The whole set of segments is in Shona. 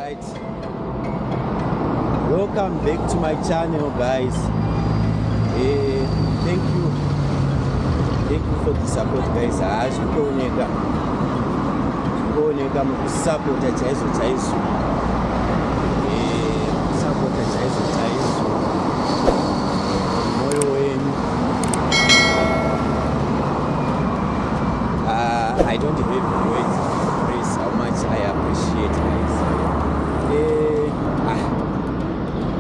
Right, welcome back to my channel, guys. Thank you, thank you for the support, guys. Haa, zvikuoneka, zvikuoneka mukusapota chaizvo chaizvo. Kusapota chaizvo chaizvo, mwoyo wenyu. I don't have words to express how much I appreciate, guys. Ah,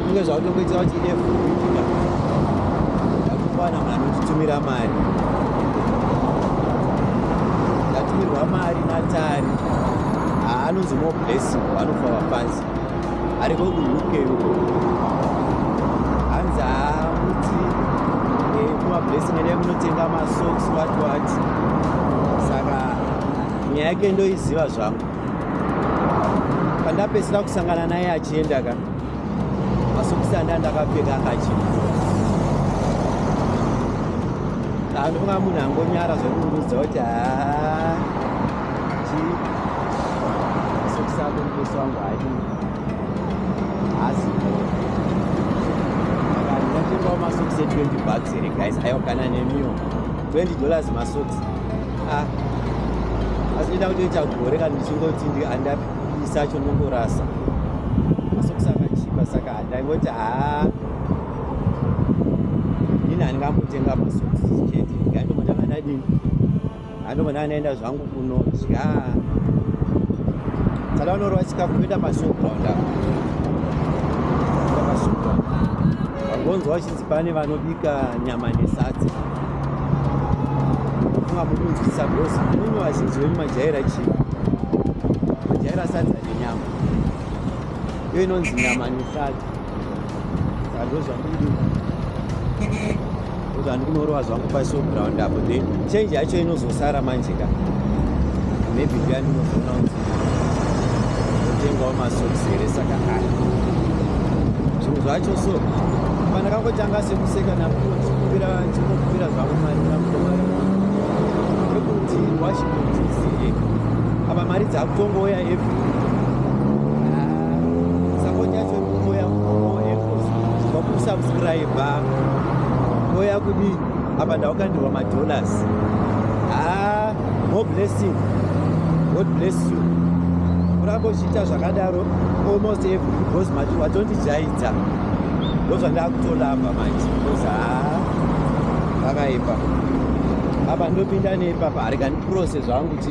kunge zvakutongoita kuti every week ka ndakuwana munhu anotitumira mari. Ndatumirwa mari naTari, anonzi More Blessing, one of our fans ariko kuUK uko. Hanzi haamuti kuma Blessing, endai munotenga masocks, what what. Saka nyaya yake ndoiziva zvangu. Pandapedzisira kusangana naye achienda ka, masokisi anda ndakapfeka akachinja. Andofunga munhu angonyara zvekundiudza kuti, "Haa, chi masokisi ako mupesi wangu haadini, haasi." Saka ndingatengawo masokisi e20 bucks here, guys? Aiwa, kana nemiwo $20 masokisi. Ah, asi ndida kutoita gore kana ndichingoti handapisa cho, ndongorasa masokisi akachipa. Saka ndaingoti, haa, inini handingambotenga masokisi chete. Ngandombotanga ndadini, handombotanga ndaenda zvangu kunodya. Saka unorova chikafu, kuenda pashowground apo, kuenda pashowground, wangonzwa uchinzi pane vanobika nyama nesadza. Funga mukunzwisisa, because imimi vazhinji venyu majaira chii? Majaira sadza nenyama, iyo inonzi nyama nesadza. Saka ndozvandiri, ndozvandikunorova zvangu pashowground apo. Then change yacho inozosara manje ka, maybe ndiya ndinozoona kuti ndotengawo masokisi here. Saka a zvinhu zvacho so, pandakangotanga sekuseka nakumbira, ndingokumbira zvangu mari namukomari yekuti Washington DC. Apa mari dzakutongouya every week, support yacho iri kungouya angles, kubva kusubscribe, kuuya kudii. Apa ndaukandirwa madollars. Ah, More Blessing, God bless you. Kuramba uchiita zvakadaro almost every, because watondijaidza, ndozvandakutolamba manje, because haa, pakaipa apa. Ndopinda neipapa, harika ndikurose zvangu, ti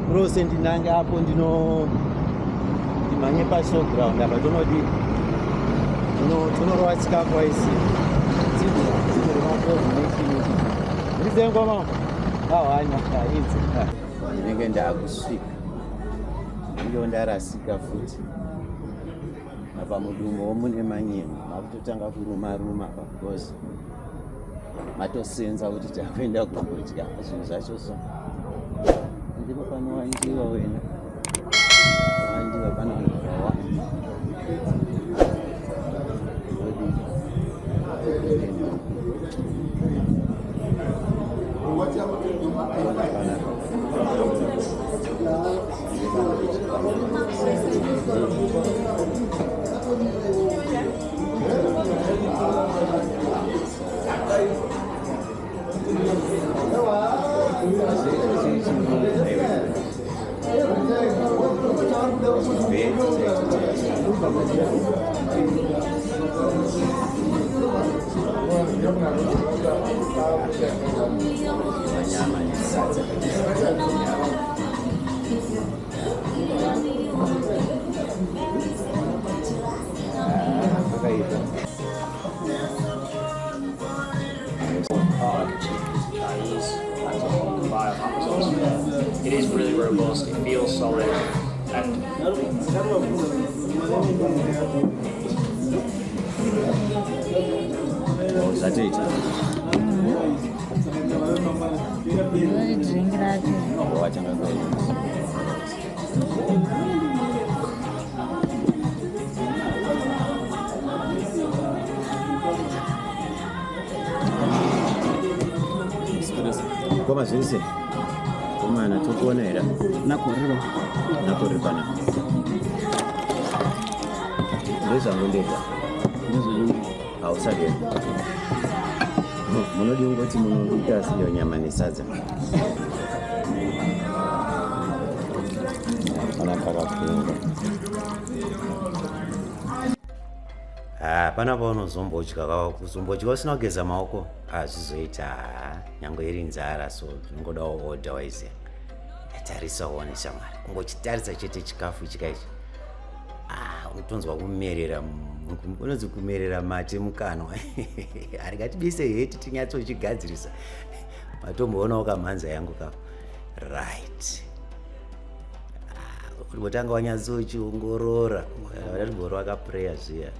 kurose ndinange apo, ndino ndimhanye pashowground apa, tonodi tonorova chikafu aisi ndizengoma ahwanya idzi. Ndinenge ndaakusvika, ndingewo ndarasika futi apa. Mudumo mune manyemwe, makutotanga kuruma ruma pa, because matosenza kuti takuenda kundodya. Zvinhu zvacho so, ndipo panowandiwa wena, wandiwa, pana vanhu vakawanda. Ndodii? Ona panapa. Chibhedhi chaicho chaicho. Manyama nesadza. Pakaipa. Oh, Chinese. That's all you can buy on Amazon. It is really robust. It feels solid, and Oh, zvatoita. Drink racho. Wachanga kuita. Koma zvese komana, tokuona here? Nakorero. Nakoriri panapa. Ndezvangu ndega. Hausadeni. Munodi kungoti munobika siyo nyama nesadza. Pana pakapinda. Hapana paunozombodya, kuzombodya usina kugeza maoko hazvizoita, nyange iri nzara, so tinongodawo order waiziya. Tarisa uone shamwari, kungochitarisa chete chikafu ichi kaichi, unotonzwa kumerera, unonzi kumerera mate mukanwa. Haringatibise heti tinyatsochigadzirisa. Matomboonawo kamhanza yangu kapo, right? Umbotanga wanyatsochiongorora, vatatimboro wakapreya zviya,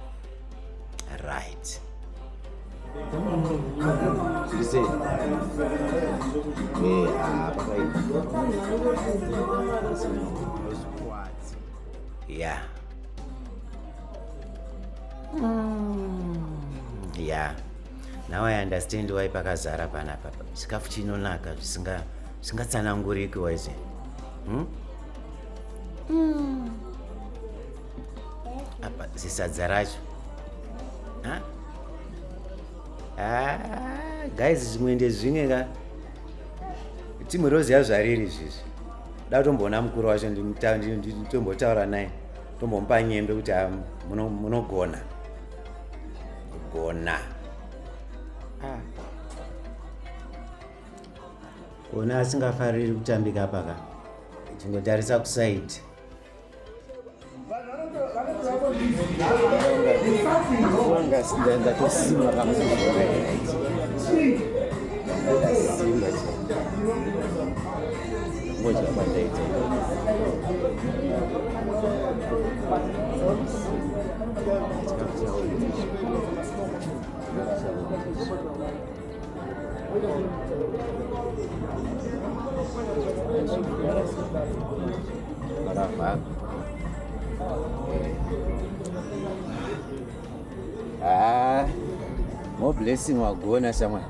right? Zviri sei? Pakaipa. Yeah, now I understand why pakazara panapa. Chikafu chinonaka zvisingatsananguriki waize, Apa zisadza racho. Ah, guys, zvimwe ndezvimwe ka. Timu roziva zvariri izvizvi. Da kutomboona mukuru wacho, nditombotaura naye, tombomupa nyembe kuti munogona gona. Kona asingafariri kutambika paka, chingotarisa kusaidi. Ndatosimba kamuziona, ndasimba ngodya kwandaita. Chikafu chavo ichi, chikafu chavo ichi. Makavhara. Ah, more blessing, wagona shamwari,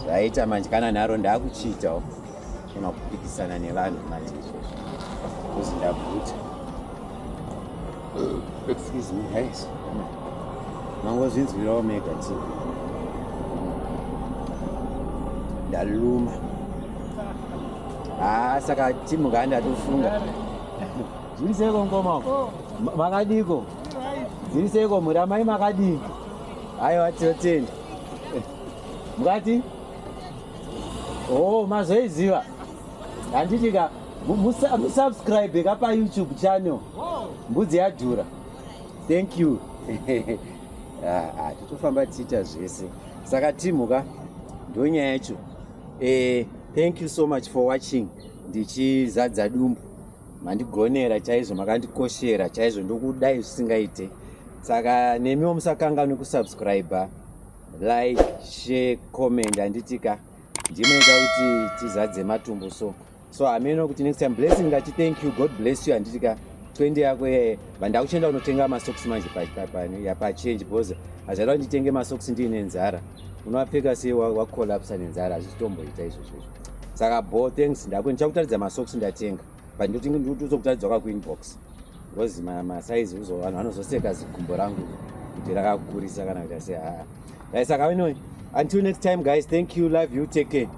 zvaita manje. Kana nharo ndakuchiitawo, kana kupikisana nevanhu manje izvozvo kuzi ndabvuta. Excuse me guys, mangozvinzwirawo mega ti ndaluma. Ah, saka timu kaa ndatofunga. Zviri seiko ngoma? Makadiko? Zviri seiko muramai? Makadii? Aiwa, tinotenda. Mukati oh, mazoiziva handiti ka? Musubscribe ka paYouTube channel Mbudzi Yadhura. Thank you. Totofamba tichiita zvese. Saka timu ka, ndonyaya yacho. Thank you so much for watching. Ndichizadza dumbu, mandigonera chaizvo, makandikoshera chaizvo, ndokudai zvisingaite. Saka nemiwo musakanganwe kusubscribe, like, share, comment, handitika? Ndimoita kuti tizadze matumbu. So hameno kuti next time. Blessing, ngati thank you, God bless you, handitika? 20 yako yeye vandakuchienda kunotenga masocks manje yapachange, because hazvada kuti nditenge masocks ndiine nzara. Unoapfeka sei wacollapsa nenzara? Hazvichitomboita izvozvo izvo. Saka bo, thanks. Ndako ndichakutaridza masocks ndatenga, but ndotokutaridza wakakuinbox because masaizi uzo vanhu vanozoseka zigumbo rangu kuti rakakurisa kana kuita sei. Haa, saka anyway, until next time guys, thank you, love you, take care.